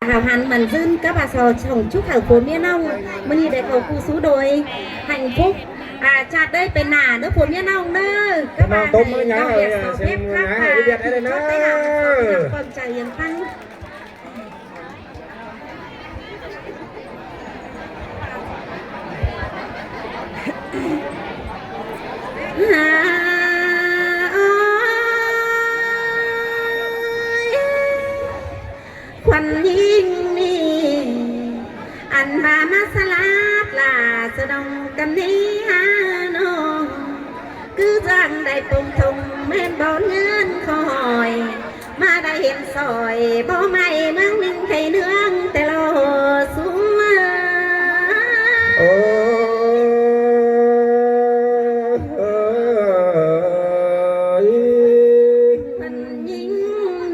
ສາວຫັນໝັ້ນຊື່ນ ກັບອາສອງຊຸກເຂົາຜົວເມຍນ້ອງ ມື້ນີ້ໄດ້ເຂົ້າຄູ່ສູ່ໂດຍ ຫາຍຟຸກ ອາ ຊາດເດີຍເປັນໜ້າເດີຜົວເມຍນ້ອງເດີ ກັບອາ ໃຫ້ນ້ອງເວຽກສອບເພັບຄັບ ໃຫ້ວຽກໄດ້ເດີ ຄວາມໃຈຍັງຕັ້ງ ຂວັນຍິງນີ້ ອັນວ່າມາສະຫຼາດຫຼ້າສະໜອງກັນນີ້ຫານ້ອງ ຄືຈັ່ງໄດ້ປົງທົງແມ່ນບ່ອນເງິນຂອງຂ້ອຍ ມາໄດ້ເຫັນສອຍບໍ່ໄໝ້ເມືອງໜຶ່ງໄທເໜືອງແຕ່ລໍສູງມາ ໂອ້ຍ ມັນຍິງ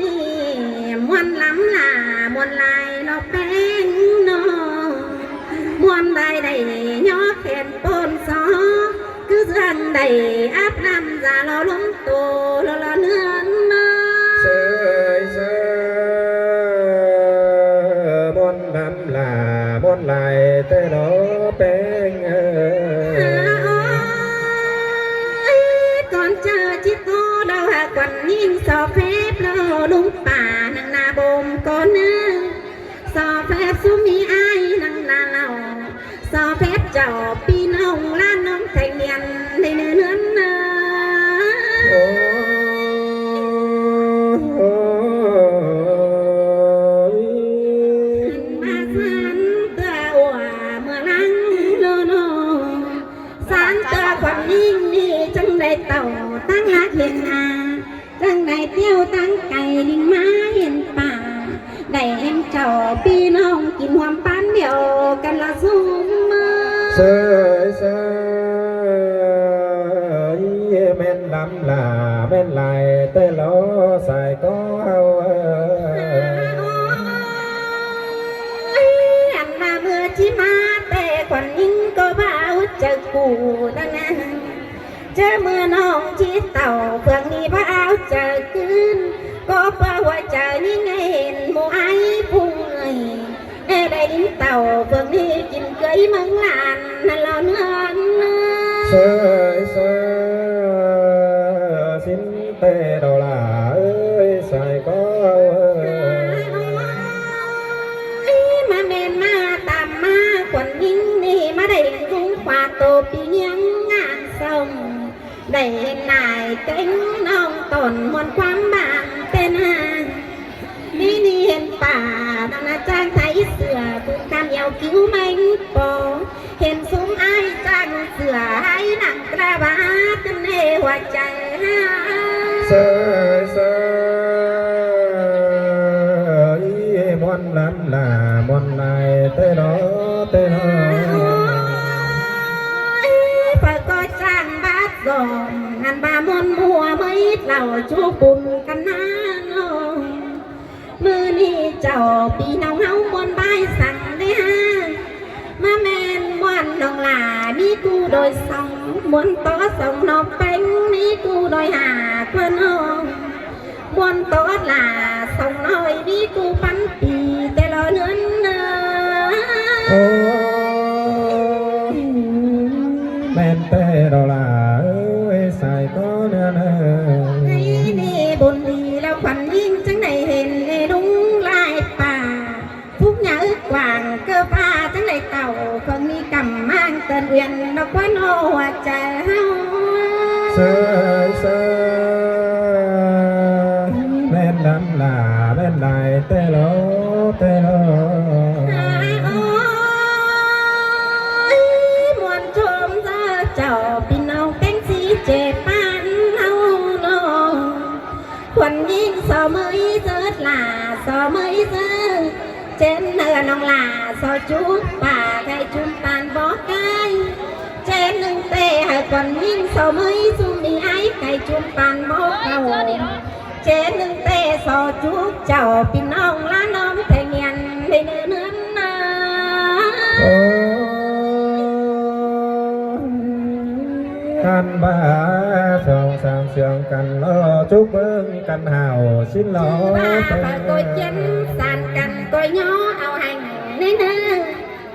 ນີ້ມ່ວນລ້ຳຫຼ້າ ມ່ວນຫຼາຍເນາະແປ້ງເນາະ ມ່ວນຫຼາຍໄດ້ຍໍແຂນໂປນຊອ ຄືຈັ່ງໄດ້ອາບນ້ຳຢາຫຼໍ່ລົມໂຕຫຼໍ່ເນືອນເນາະ ເຊີຍເຊີຍ ມ່ວນລ້ຳຫຼ້າ ມ່ວນຫຼາຍແຕ່ເນາະແປ້ງເອີຍ ກ່ອນຈະຈິດໂຕລາວຫາກວັນຍິງຊອເຟບລາວລຸງປ່ານັ່ງໜ້າບົ່ມກ່ອນເນີ ຊອແຟບສຸມີອ້າຍນັ່ງໜ້າເລົ່າ ຊອແຟບເຈົ້າພີ່ນ້ອງຫຼານນ້ອງແທງນຽນໃນເນື້ອເຮືອນນາ ໂອ້ຍ ມາສັນເທື່ອອົວເມືອຫຼັງໂນໂນ ສັນເທື່ອຂວັນຍິງນີ້ຈຶ່ງໄດ້ເຕົ້າຕັ້ງຮັກເຫັນຫາ ຈັ່ງໄດ້ຕຽວຕັ້ງໄກລິງມາເຫັນປ່າ ໄດ້ເຫັນເຈົ້າພີ່ນ້ອງກິນຮ່ວມປານດຽວກັນລະຊຸມເມີ ເຊີຍເຊີຍ ແມ່ນລ້ຳຫຼ້າແມ່ນຫຼາຍແຕ່ລໍສາຍກໍເຮົາເອີຍ ອັນວ່າເມື່ອຊິມາແຕ່ຂວັນຍິງກໍບໍ່ເອົາໃຈກູນັ້ນນະ ເຈີເມື່ອນ້ອງຈີເຕົ້າເຟືອງນີ້ບໍ່ເອົາໃຈຄືນ ກໍເພື່ອຫົວໃຈຍິງໃຫ້ເຫັນໝູ່ອ້າຍຜູ້ເມື່ອຍ ແລະໄດ້ລິນເຕົ້າເຟືອງນີ້ກິນເກືອຍເມືອງລານນັ້ນລະເນືອນ ເຊີຍເຊີຍ ສິນແຕ່ດອກຫຼ້າເອີຍ ສາຍກໍເອີຍ ມາແມ່ນມາຕາມມາຂວັນຍິງນີ້ ມາໄດ້ລຸງຂວາໂຕປີງຽງງານສົ່ງ ໄດ້ເຫັນນາຍເຕັງນ້ອງຕົ້ນມ່ວນຄວາມບາງເປັນຫາ ນີ້ນີ້ເຫັນປ່ານານາຈາງໄທເສືອ ປຸງການແອວຄິວແມງປອ ເຫັນຊຸມອ້າຍຈາງເສືອ ໃຫ້ໜັງກະບາດເປັນເນຫົວໃຈຫາ ເຊີຍເຊີຍ ມ່ວນລ້ຳຫຼ້າມ່ວນຫຼາຍແຕ່ເນາະແຕ່ເນາະ ຂ້ອຍກໍຈ້າງບາດສອງ ອັນວ່າມ່ວນມົວເມີດເຫຼົ້າຈູບຸນກັນນານ້ອງ ມື້ນີ້ເຈົ້າພີ່ນ້ອງເຮົາມ່ວນບາຍສັງເດ ມາແມ່ນມ່ວນນ້ອງຫຼ້າມີກູໂດຍສອງ ມ່ວນຕໍ່ສອງນ້ອງເປັງມີກູໂດຍຫ້າຕົວນ້ອງ ມ່ວນຕໍ່ຫຼ້າສອງນ້ອຍມີກູປັນປີແຕ່ລະເດືອນເດີ ໂອ້ ແມ່ນແຕ່ດອກຫຼ້າເອີຍ ສາຍກໍເດືອນເອີຍ ໃນນີ້ບຸນດີແລ້ວຂວັນຍິງຈຶ່ງໄດ້ເຫັນເອລຸງລາຍປ່າ ທຸກຍາອຶກກວ້າງເກີບພາຈັ່ງໄດ້ເຕົ້າ ເພິ່ງມີກຳມາງເຕີນອຽນດອກຄວັນຫົວໃຈເຮົາ ເຊີຍເຊີຍ ແມ່ນດຳຫຼ້າແມ່ນຫຼາຍແຕ່ລໍແຕ່ລໍ ໂອ້ຍ ມ່ວນຊົມເດີເຈົ້າ ພີ່ນ້ອງເຕັງສີເຈປານເຮົາເນາະ ຂວັນຍິງຊໍເມີຍເຈີດຫຼ້າ ຊໍເມີຍເຈີ ເຈນເນີນ້ອງຫຼ້າ ຊໍຈູບປາ ໄກ່ຈຸ່ມປານບໍ່ໄກ່ ເຈນໜຶ່ງເຕ ໃຫ້ຂວັນຍິງຊໍເມີຍ ຊຸມມີອ້າຍໄກ່ຈຸ່ມປານບໍ່ເຂົ້າ ເຈນໜຶ່ງເຕ ຊໍຈູບເຈົ້າ ພີ່ນ້ອງຫຼ້ານ້ອງແທງຍຽນ ໃນເນີເຮືອນນາ ໂອ້ ຄັນວ່າສອງສາມສຽງກັນລໍ ຈຸເບິ່ງກັນຫາວສິນຫຼໍ່ ຊື່ວ່າເຂົາກໍຈຽນສານກັນກໍຍໍເອົາແຮງໃນເນີ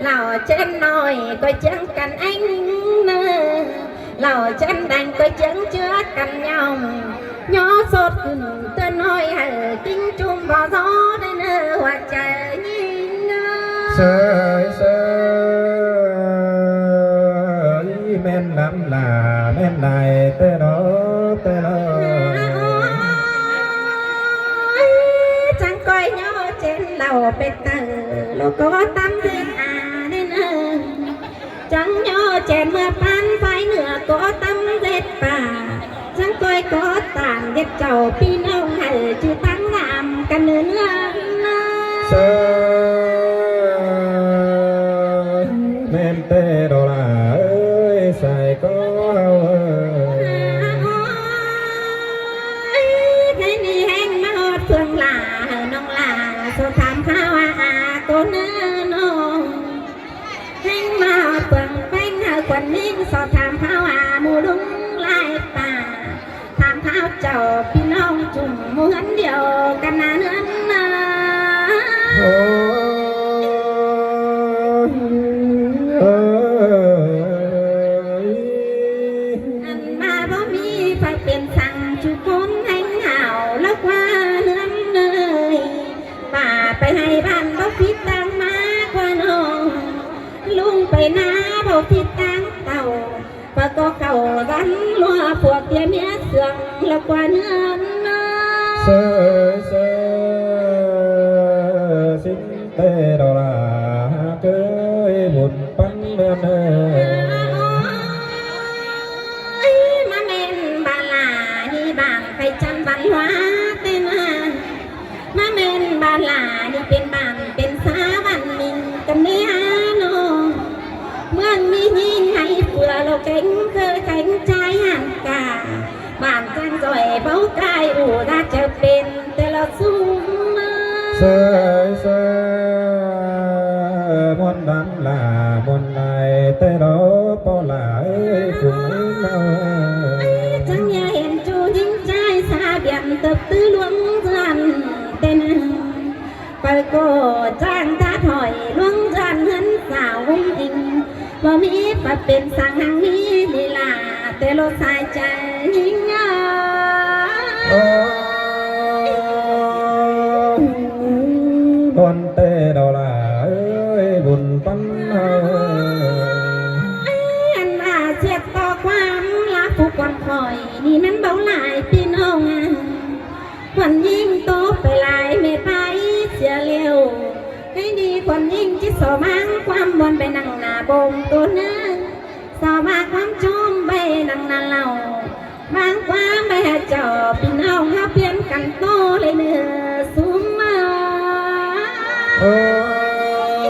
ເຫຼົ່າເຈນນ້ອຍກໍຈຽງກັນແອງເນີ ເຫຼົ່າເຈນແດງກໍຈຽງເຈືອກັນຍອງ ຍໍສົດຂຶ້ນເຕືອນນ້ອຍ ໃຫ້ກິນຈຸ່ມບໍ່ຊໍໄດ້ເນີ ຫົວໃຈຍິງເນີ ເຊີຍເຊີຍ ແມ່ນລຳຫຼ້າແມ່ນຫຼາຍແຕ່ເນາະແຕ່ເນາະ ໂອ້ຍ ຈັ່ງກ້ອຍຍໍເຈນເຫຼົ້າເປັດເຕີ ແລ້ວກໍຕຳເຜັດອາແດ່ເນີ ຈັ່ງຍໍເຈນເມືອປານຝ່າຍເໜືອກໍຕຳເຜັດປາ ຈັ່ງກ້ອຍກໍຕາມເຮັດເຈົ້າພີ່ນ້ອງໃຫ້ຈື່ຕັ້ງນາມກັນເນີນເຮືອນນາ ເຊີຍ ແມ່ນແຕ່ດອກຫຼ້າເອີຍ ສາຍກໍເອີຍ ໃນນີ້ແຮງມາຮອດເຟືອງຫຼ້າ ໃຫ້ນ້ອງຫຼ້າສອບຖາມຂ່າວອາອາກໍເນີນ້ອງ ແຮງມາຮອດເຟືອງແພງ ໃຫ້ຂວັນຍິງສອບຖາມຂ່າວອາໝູ່ລຸງຫຼາຍປ່າ ຖາມຂ່າວເຈົ້າພີ່ນ້ອງຈຸ່ມໝູ່ເຮືອນດຽວກັນນາເຮືອນນາ ໂອ້ຍ ອັນມາບໍ່ມີໃຜເປັນສັງຈຸຄົນແຮງຫາວລະກວ່າເຮືອນເລີຍ ປ້າໄປໄຮ່ບ້ານບໍ່ຜິດຕ່າງມາກວ່ານ້ອງ ລຸງໄປນາບໍ່ຜິດຕ່າງເຕົ້າ ປະກໍເຂົ້າກັນລົວພວກເຕຍເມຍເຊື່ອງລະກວ່າເຮືອນນາ ເຊີຍເຊີຍ ສິນແຕ່ດອກຫຼ້າເກີຍ ບຸນປັນເດີ ມາແມ່ນບ້ານຫຼ້ານີ້ບ້ານໄຄຈັນບ້ານຫົວແຕ່ນາ ມາແມ່ນບ້ານຫຼ້ານີ້ເປັນບ້ານເປັນສາບ້ານມິງກັນແດ່ນ້ອງ ເມືອງມີຍິງໃຫ້ເຟືອລະເກັງເຄີຍແຂງໃຈຫັ້ນກາ ບ້ານຈັງຈ່ອຍເບົາກາຍອູດາຈະເປັນແຕ່ລະຊຸມ ເຊີຍເຊີຍ ມ່ວນດຳຫຼ້າມ່ວນຫຼາຍແຕ່ດອກ ພໍ່ຫຼ້າເອີຍ ຜູ້ຍິງເອີຍ ຈັ່ງຢ່າເຫັນຈູຍິງຈາຍສາບຽນເຕີບຕື້ລວງເຮືອນແຕ່ນາ ໄປກໍຈ້າງຕາຖອຍລວງຈານເຮືອນສາວອຸ້ງອິງ ບໍ່ມີປະເປັນສັງຫັງມີລີລາ ແຕ່ລົດສາຍໃຈຍິງເອີຍ ໂອ້ຍ ບ່ອນແຕ່ດອກຫຼ້າເອີຍ ບຸນປັນເຮົາ ອັນວ່າສຽດຕໍ່ຄວາມລາຜູ້ກວນຂ້ອຍ ນີ້ມັນເບົາຫຼາຍພີ່ນ້ອງ ຂວັນຍິງໂຕໄປຫຼາຍແມ່ໄປເສຍແລ້ວ ໃຫ້ດີຂວັນຍິງຈິດສໍບາງຄວາມບ່ອນໄປນັ່ງໜ້າບົ່ມໂຕນາ ສອບາງຄວາມໂຈມໄປນັ່ງໜ້າເລົ່າ ບາງຄວາມໄປຫາເຈົ້າພີ່ນ້ອງເຮົາປ່ຽນກັນໂຕເລີຍເນີຊຸມມາ ໂອ້ຍ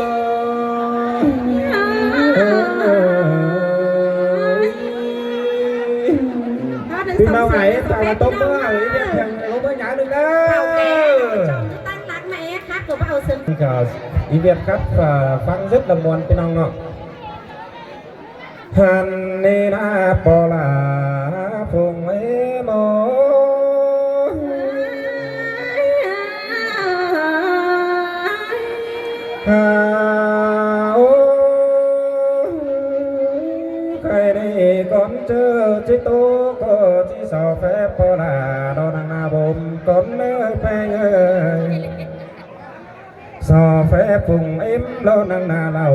ພີ່ນ້ອງເອີຍ ຕາມາຕົບມືໃຫ້ເປັນພຽງລົງມືຫຍັງໜຶ່ງເດີ ເອົາແກ່ເຈົ້າຕັ້ງຫຼັກມາເອງຄັບ ກໍບໍ່ເອົາເຊິ່ງ ກໍອີເວນຄັບ ຟັງເສັດລະມ່ວນພີ່ນ້ອງເນາະ ຫັ້ນນີ້ນາ ປໍລາ ຟຸງເອໂມ ຫາ ໂອ ໄຄນີ້ກ່ອນເຈີ ຈິໂຕກໍຈິຊໍແຟບ ປໍລາ ດອນນາບົມ ກ່ອນເນີແປງເອີຍ. ຊໍແຟບປຸງເອັມ ລອນາງນາເລົ່າ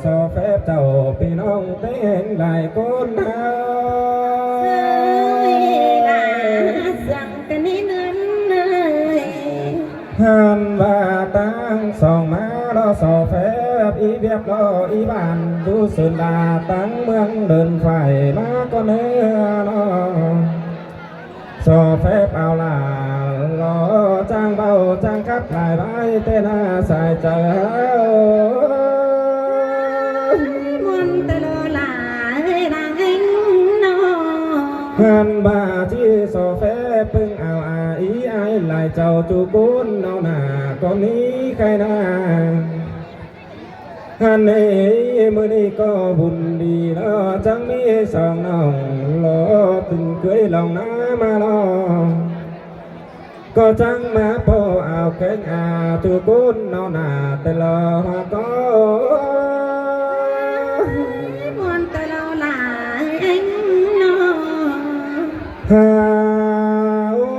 ຊໍແຟບເຈົ້າພີ່ນ້ອງແຕ່ງຫຼາຍຄົນເຮົາ ເອີຍ ລາສັງກະນິເນີນເອີຍ ຫັ້ນວ່າຕາງສອງມາ ລອຊໍແຟບອີວຽບ ລອອີບ້ານຢູ່ເຊີນດາ ຕາງເມືອງເດີນໄຟມາກໍເນີນອ ຊໍແຟບເອົາຫຼ້າ ລໍຈ້າງເວົ້າຈ້າງຂັບຫຼາຍບາຍແຕ່ໜ້າສາຍໃຈເຮົາ ມ່ວນແຕ່ລໍຫຼ້າເອີຍນາງເອັງນອ ເຮືອນບ້າຈີຊໍແຟບເບິ່ງເອົາອາອີອາຍຫຼາຍເຈົ້າຈຸກຸນເອົາໜ້າກ່ອນນີ້ໄຄນາ ອັນເອ ມື້ນີ້ກໍບຸນດີເນາະ ຈັ່ງມີສອງນ້ອງ ລໍຕຶງເຄີຍລອງນາມາລອ ກໍຈັ່ງມາພໍເອົາແຂງອາທຸກຄົນເນາະນາ ແຕ່ລະກໍມ່ວນແຕ່ລະຫຼາຍເອງເນາະ ຫາໂອ້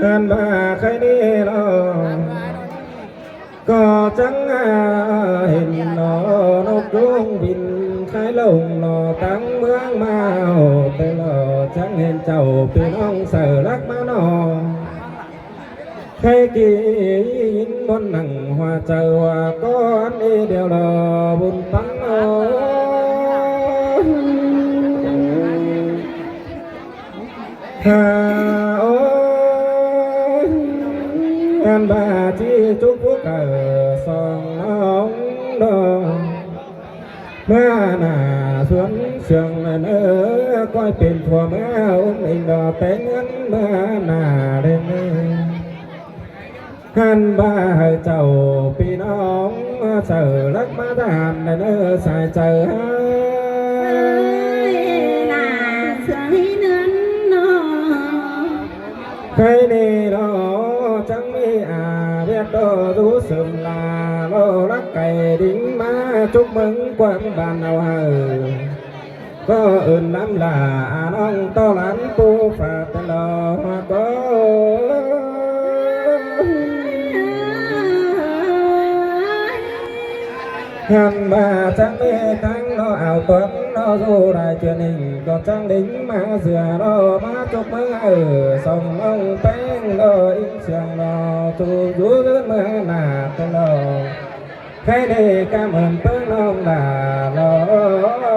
ອັນວ່າໃຄນີ້ເນາະ ກໍຈັ່ງເຫັນເນາະ ນົກຍຸງບິນຄາຍລົງເນາະ ຕັ້ງເມືອງມາເອົາໄປເນາະ ຈັ່ງເຫັນເຈົ້າພີ່ນ້ອງໃສ່ລັກມາເນາະ ໃຫ້ກິນມົນໜັງຫົວໃຈວ່າກ່ອນອີດຽວເນາະ ບຸນປັນເນາະ ຫາໂອ້ຍ ອັນບາຈີຈຸກຜູ້ເກີດສອງນ້ອງດອກ ເມື່ອໜ້າສວນເຊື່ອງເນີ ກ້ອຍເປັນຜົວເມືອອົມເອງດອກ ແຕ່ງເງິນເມື່ອໜ້າເດເນີ ຫັ້ນວ່າໃຫ້ເຈົ້າພີ່ນ້ອງເຊີລັກມາທານແລະເນີ ສາຍໃຈເຮີ້ຍ ໜ້າເຊື່ອງເນີນເນາະ ໃຄນີ້ເນາະ ຈັ່ງມີອາວຽດໂຕຢູ່ເສີມລາ ໂລລັກໄກ່ດິງມາຈຸກເມືອງກວາມບ້ານເອົາເຮີ້ຍ ກໍເອີ້ນນຳລາອານ້ອງຕໍ່ຫຼານປູ່ຝາແຕ່ລະກໍ ຫັ້ນວ່າຈັກເມທາງເນາະ ອາວຕອນເນາະ ຢູ່ຫຼາຍເທື່ອໜຶ່ງ ກໍຈັ່ງໄດ້ຍິນມາເຊື່ອເນາະ ມາຈົບເມືອງເອີ ສອງນ້ອງແປ້ງເນາະ ອີກສຽງເນາະ ສູ່ຢູ່ເຮືອນເມືອໜາດເນາະ ໃຜໄດ້ກະເໝິນເບິ່ງນ້ອງດາເນາະ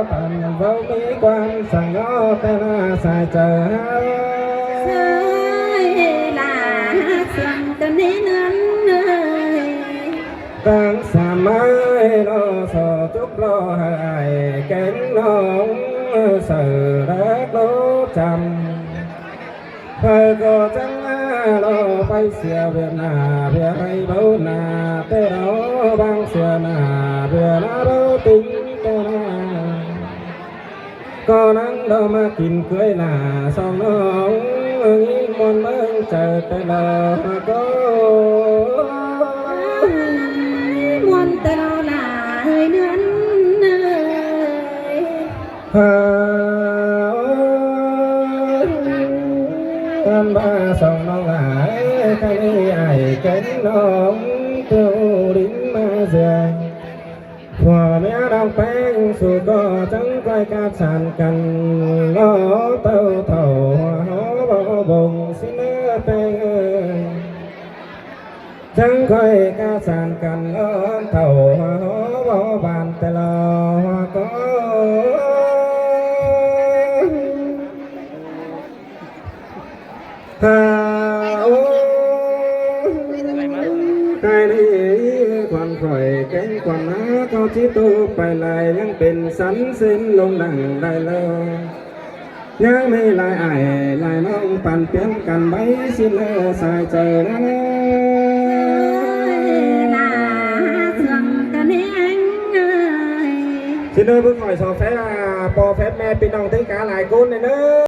ປານເວົ້າມີຄວາມສັງເນາະ ແຕ່ໜ້າສາຍໃຈເຮົາ ສາຍຫຼ້າສຽງກັນໃນນັ້ນເອີຍ ຕັ້ງສາມໄມ້ເນາະ ສໍຈຸກລໍໃຫ້ອ້າຍແກງນ້ອງ ໃສ່ແລກໂລດຈຳ ໃຜກໍຈັ່ງມາລໍໄປເສຍເວລາ ເພື່ອໃຫ້ເບົາໜ້າ ແຕ່ເຮົາບາງເສຍໜ້າ ເພື່ອລາເບົາຕິງແຕ່ໜ້າ ກໍນັ່ງເຮົາມາກິນເກືອຍໜ້າ ສອງນ້ອງຍິງມ່ວນເມືອງໃຈແຕ່ລະກໍ ມ່ວນແຕ່ລະຫຼາຍເດືອນເອີຍ ຫາ ອັນວ່າສອງນ້ອງຫຼາຍ ໃຜມີອ້າຍແກງນ້ອງ ເຈົ້າລິງມາເສຍ ຜົວເມຍນ້ອງແປ້ງ ສູ່ກໍຈັ່ງຄ່ອຍກາດສານກັນ ລໍເຕົ້າເຖົ້າຫົວເຮົາບໍ່ບົງ ຊິເນີແປ້ງເອີຍ ຈັ່ງຄ່ອຍກະສານກັນເນາະ ເຖົ້າເຮົາເວົ້າບ້ານແຕ່ລະກໍຫາໂອ້ຍ ກາຍນີ້ຄວັນຂ້ອຍແກງຄວັນນາ ເຂົາຊິໂຕໄປຫຼາຍ ຍັງເປັນສັນເຊັ່ນລົງດັງໄດ້ແລ້ວ ຍັງມີຫຼາຍອ້າຍຫຼາຍນ້ອງ ປັນປ່ຽນກັນໄວ້ ຊິເລີສາຍໃຈນາ ນາເຊື່ອງກັນແຮງເອີຍ ຊິເລີເບິ່ງຫອຍຊອແຟ ພໍ່ແຟດແມ່ພີ່ນ້ອງຕິກາຫຼາຍຄົນເດີ.